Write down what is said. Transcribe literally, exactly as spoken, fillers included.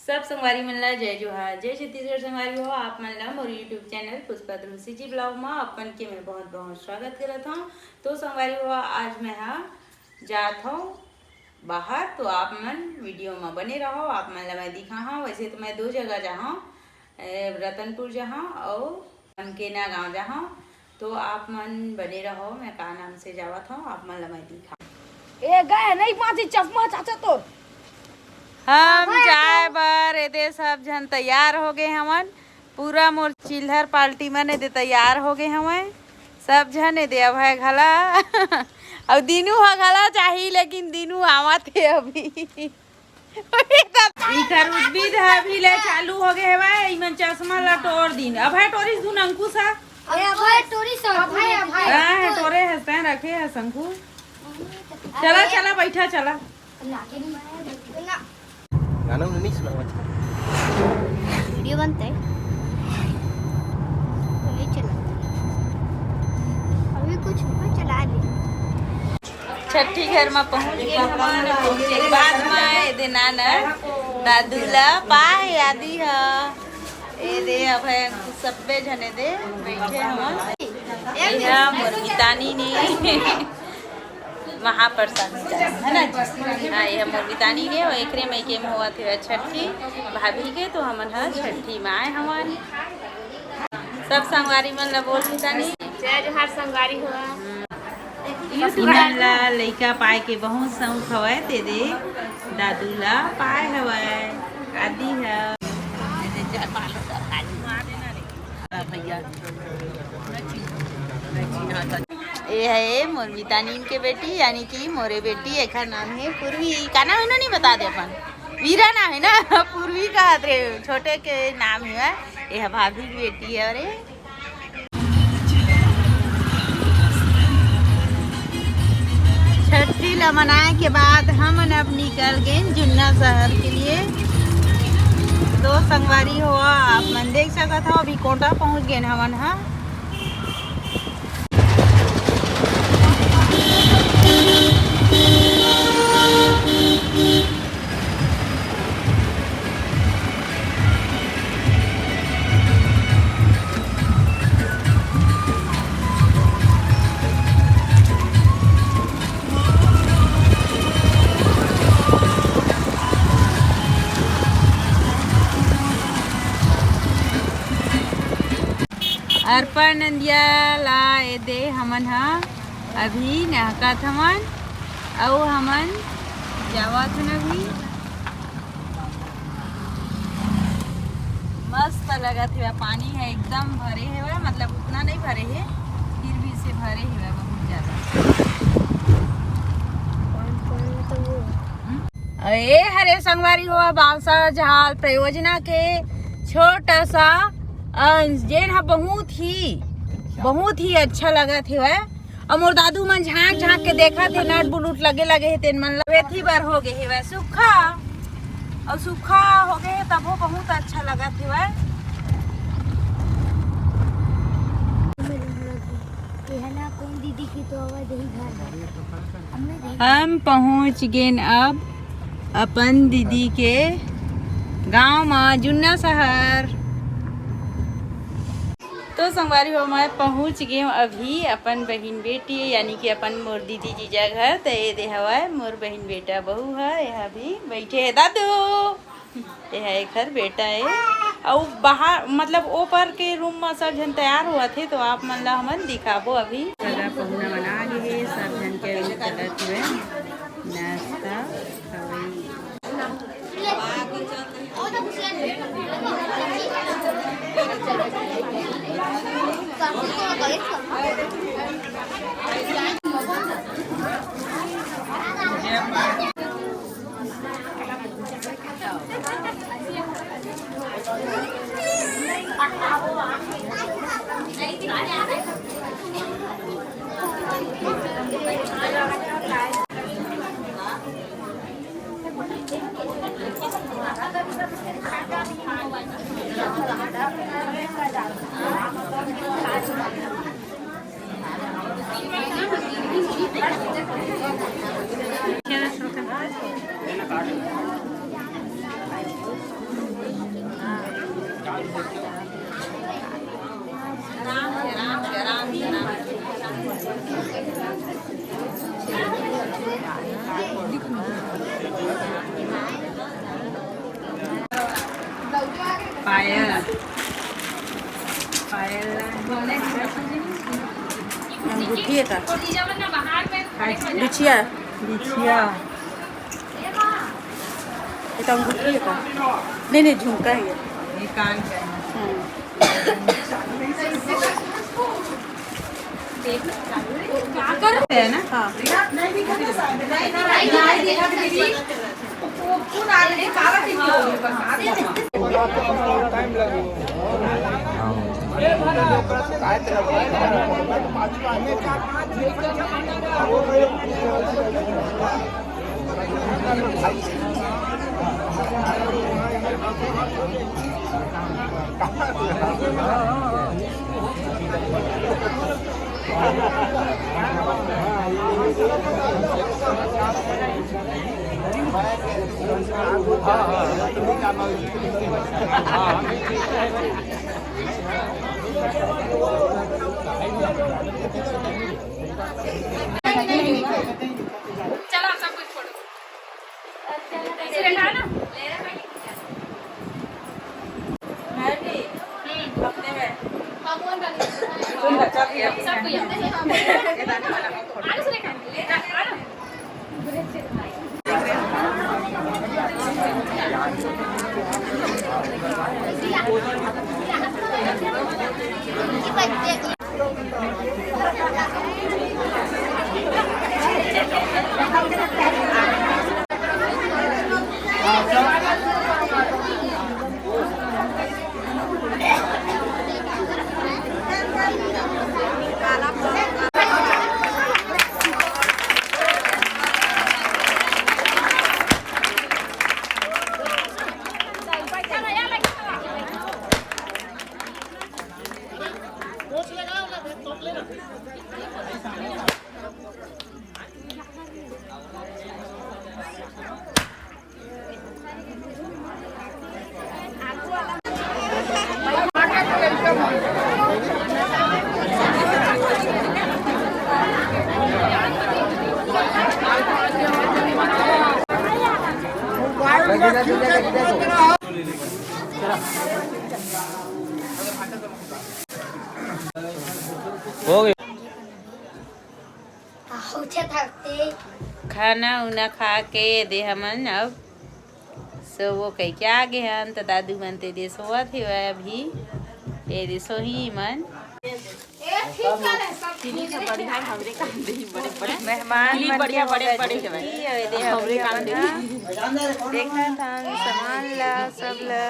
सब संगवारी मन ला जय जोहार, जय छत्तीसगढ़। संगवारी हो, आप मन ला मोर YouTube चैनल पुष्पा ध्रुव CG vlog मा अपन के मैं बहुत बहुत स्वागत करत हूँ। तो संगवारी हो, आज मैं हा जात हूँ बाहर, तो आप मन वीडियो मा बने रहो, आप मन ला मैं दिखाहूँ। वैसे तो मैं दो जगह जाहूँ, ए, रतनपुर जाहूँ और नमकेना गांव जाहूँ। तो आप मन बने रहो, मैं का नाम से जावत हूँ, आप मन ला मैं दिखा। ए, गए नहीं पाती चश्मा चाचा तो। हम जाए बर एदे सब झन तैयार हो गए हवन। पूरा मोर चिल्हर पार्टी मन एदे तैयार हो गए हवन। सब झन एदे अभय घला अउ दीनू ह घला चाही, लेकिन दीनू आवत हे अभी। इधर उद्भिद ह अभी ले चालू हो गए हवय, इमन चश्मा ला टोर दिन। अभय टोरिस धुन अंकुश ह। ए, अभय टोरिस, अभय, अभय। हाँ, है, टोरे हस, तैं रखे हस शंकु। चला, चला, बैठा, चला। गाना उन्हें नहीं सुना, अच्छा। वीडियो बनता है तो नहीं चलाता। अभी कुछ ऊपर चला ले। छट्ठी घर म पहुंच गए हमन। पहुंचे के बाद म एदे नाना दादू ला पाए आदि ह। एदे अभय अंकुश सब्बे झन एदे बैठे हमन। एहा मोर मितानी ने महाप्रसाद है ना जी? हाँ, ये मोर मितानी ने, और एकरे में के में होवत हे छट्ठी भाभी के, तो हमन ह छट्ठी में आए हमन। सब संगवारी मन ला बोल मितानी। जय जोहार संगवारी हो। इमन ला लइका पाए के बहुत शौक हवय, ते दे दादू ला पाए हवय आदि ह। भैया। ए है मोर मितानीन के बेटी, यानी कि मोरे बेटी, एखर नाम है पूर्वी। का नाम है ना, नहीं बता दे अपन। वीरा नाम है ना? पूर्वी कहत रे, छोटे के नाम है। ये है भाभी की बेटी है। अरे, छट्ठी ला मनाए के बाद हमन अब निकल गेन जुन्ना शहर के लिए। तो संगवारी हो, आप मन देख सकत हो, अभी कोटा पहुंच गेन हमन हा। अर्पण नंदिया ला एदे हमन हा अभी नहकात हवन, अउ हमन जावत हन अभी। मस्त लगत हेवय, पानी है एकदम भरे हेवय, मतलब उतना नहीं भरे हे, फिर भी से भरे हेवय बहुत ज्यादा। हम्म? ए हरे संगवारी हो, बालसा जहाल परियोजना के छोटा सा अंश, जेन ह बहुत ही, बहुत ही अच्छा लगत हेवय। अउ मोर दादू मन झांक झांक के देखत हे, नट बुलुट लगे लगे हे, तेन मन ल बेथी बर हो गे हेवय सुक्खा, अउ सुक्खा हो गे हे, तभो बहुत अच्छा लगत हेवय। ये है ना, कौन दीदी की तो आवाज यही घर है। हमने देखा। हम पहुंच गेन अब अपन दीदी के गांव म, जुन्ना शहर। तो संगवारी हो, मैं पहुंच गेंव अभी अपन बहिन बेटी, यानी कि अपन मोर दीदी जीजा घर। त ये दे हवय मोर बहिन बेटा बहू ह, ये अभी बैठे हे दादू। ये ह एखर बेटा हे। अउ बाहर, मतलब, ओ पर के रूम म सब झन तैयार होवत हे, तो आप मन ला हमन दिखाबो अभी। सगा पहुना मन आ गे हे, सब झन के अभी चलत हुए नाश्ता। पायल, पायल। अंगूठी है का? बिछिया। बिछिया। ये तो अंगूठी है का? नहीं, नहीं, झुमका है ये। ये कान का है। हम्म। क्या करते हैं ना? हाँ। चलो, आप सब कुछ छोड़ो। ऐसे रखा है ना? मैं भी। हम्म। अपने में। सब कुछ। आगे से रखा। ले, आ ना। हो गया। खाना उना खा के दे हमन अब सोवो कहिके आ गे हन, त दादू मन ते दे सोवत हेवय अभी। ए दे सोही मन। मेहमान मन के बड़े बड़े हेवय। ए दे हमरे हमन ह देखत हन सामान ला, सब ला।